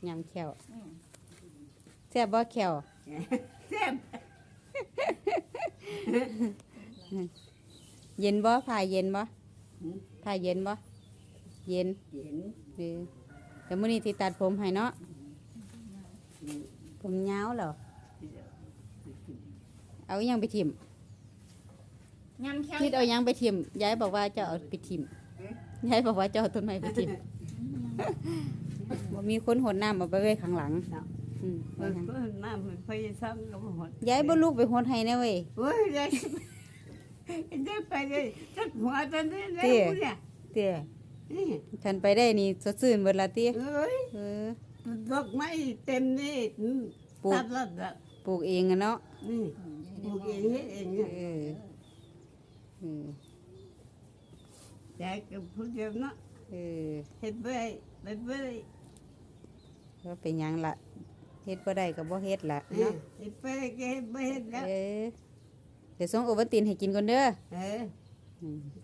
ຍຳແຂ້ວ. ອືມ ແຊບບໍ່ແຂ້ວ? ແຊບ. ເຢັນບໍ່? ຜ້າເຢັນບໍ່? ຫືມ? ຜ້າເຢັນບໍ່? ເຢັນ. ເຢັນ. ເອີ ແຕ່ມື້ນີ້ຊິຕັດຜົມໃຫ້ເນາະ. ອືມ ຜົມຍາວແລ້ວ. ເອົາອີ່ຫຍັງໄປຖິ້ມ? ຍຳແຂ້ວ. ຄິດເອົາຫຍັງໄປຖິ້ມ? ຍາຍບອກວ່າເຈົ້າເອົາໄປຖິ້ມ. ຫືມ? ຍາຍບອກວ່າເຈົ້າເອົາຕົ້ນໄມ້ໄປຖິ້ມ. ບໍ່ມີຄົນຫົດນ້ຳ ເອົາໄປໄວ້ຂ້າງຫຼັງ. ເນາະ. ອືມ ໄວ້ຂ້າງຫຼັງ. ເພິ່ນຫົດນ້ຳ ເພິ່ນໄປຊ້ຳກໍບໍ່ຫົດ. ຍາຍບໍ່ລຸກໄປຫົດໃຫ້ແດ່ເວີຍ. ໂອ້ຍ ຍາຍ ໄດ້ໄປເລີຍ ຈັກຫົວຕອນນີ້ແລ້ວ. ເດ້ ພຸ້ນນະ. ເດ້. ນີ້ ຄັນໄປໄດ້ນີ້ສົດຊື່ນເບິດລະຕິ. ເອີຍ ເອີ ດອກໄມ້ເຕັມນີ້. ອືມ ປູກ ຕັດລະ ປູກເອງອະເນາະ. ນີ້ ປູກເອງເຮັດເອງ. ເອີ ເອີ ຢາຍກໍຜູ້ດຽວເນາະ. ເອີ ເຮັດບໍ່ໄດ້ ເຮັດບໍ່ໄດ້. ບໍ່ເປັນຫຍັງລະ ເຮັດບໍ່ໄດ້ກໍບໍ່ເຮັດລະເນາະ. ເອີ ເຮັດບໍ່ໄດ້ກໍເຮັດ ບໍ່ເຮັດແລ້ວ. ເອີ ດຽວສົ່ງໂອວັນຕິນໃຫ້ກິນກ່ອນເດີ. ເອີ ອືມ ກໍ